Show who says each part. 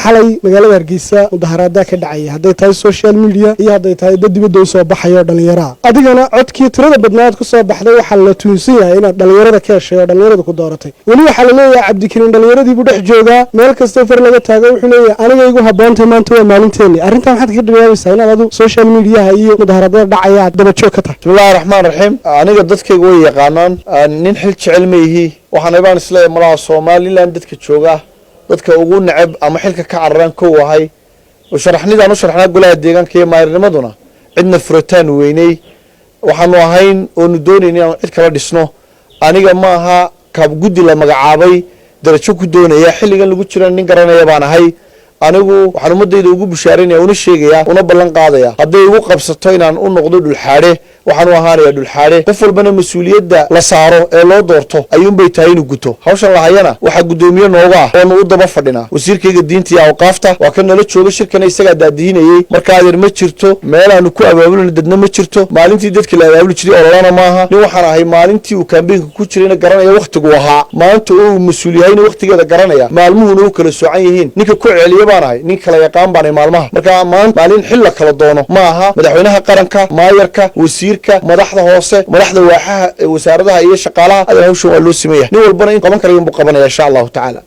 Speaker 1: Xalay magaalada Hargeysa mudaharaadaa ka dhacaya, hadday tahay social media iyo hadday tahay dad dibadda u soo baxaya oo dhallinyaraha. Adigana codkii tirada badnaad ku soo baxday waxaa la tuunsan yahay inaad dhallinyarada ka heshay oo dhallinyarada ku dooratay. Weli waxaa la leeyahay Cabdikariin dhallinyaradii buu dhex joogaa, meel kastoo far laga taago wuxuu leeyahay aniga igu haboontay, maanta waa maalinteeni. Arrintaa maxaad kaga dhawaabaysaa inaad adu social mediaha iyo mudaharaadada dhacaya aad daba joog ka tahay?
Speaker 2: Bismillahi raxmaan raxiim. Aniga dadkayga way yaqaanaan, nin xil jecel ma yihi. Waxaan baan isleeyahay malaha Somaliland dadka jooga dadka ugu neceb ama xilka ka cararaan kow ahay. Sharaxnidaan u sharaxnaa golaha deegaanka iyo maayirnimaduna cidna furitaan weyney waxaanu ahayn oonu doonayn inaanu cid kala dhisno. Aniga ma aha kaab guddi la magacaabay darajo ku doonaya. Xilligan lagu jira nin garanaya baan ahay. Anigu waxaan ummadayda ugu bushaaraynaya, una sheegaya, una ballan qaadaya, hadday igu qabsato inaan u noqdo dhulxaadhe, waxaan u ahaanaya dhulxaadhe. Qof walbana mas-uuliyadda la saaro ee loo doorto ayuunbay tahay inuu guto. Hawshan lahayana waxaa guddoomiye nooga ah oonu u daba fadhinaa wasiirkayga diinta iyo awqaafta, waa ka nala jooga shirkana, isagaa daadihinayey. Marka adeer, ma jirto meelaanu ku abaabulina, dadna ma jirto. Maalintii dadka la abaabuli jiray ololana maaha. Nin waxaan ahay maalintii uu kambeynka ku jirayna garanaya wakhtigu ahaa, maanta oo uu mas-uul yahayna wakhtigeeda garanaya, maalmuhuna u kala soocan yihiin. Ninka ku celiya baan ahay, nin kala yaqaan baan ahay maalmaha. Marka maalin xil la kala doono ma aha. Madaxweynaha qaranka, maayarka, wasiirka, madaxda hoose, madaxda waaxaha, wasaaradaha iyo shaqaalaha, adeer, hawshan waa loo siman yahay. Nin walbana in qaban karayan buu qabanaya, insha Allahu tacaala.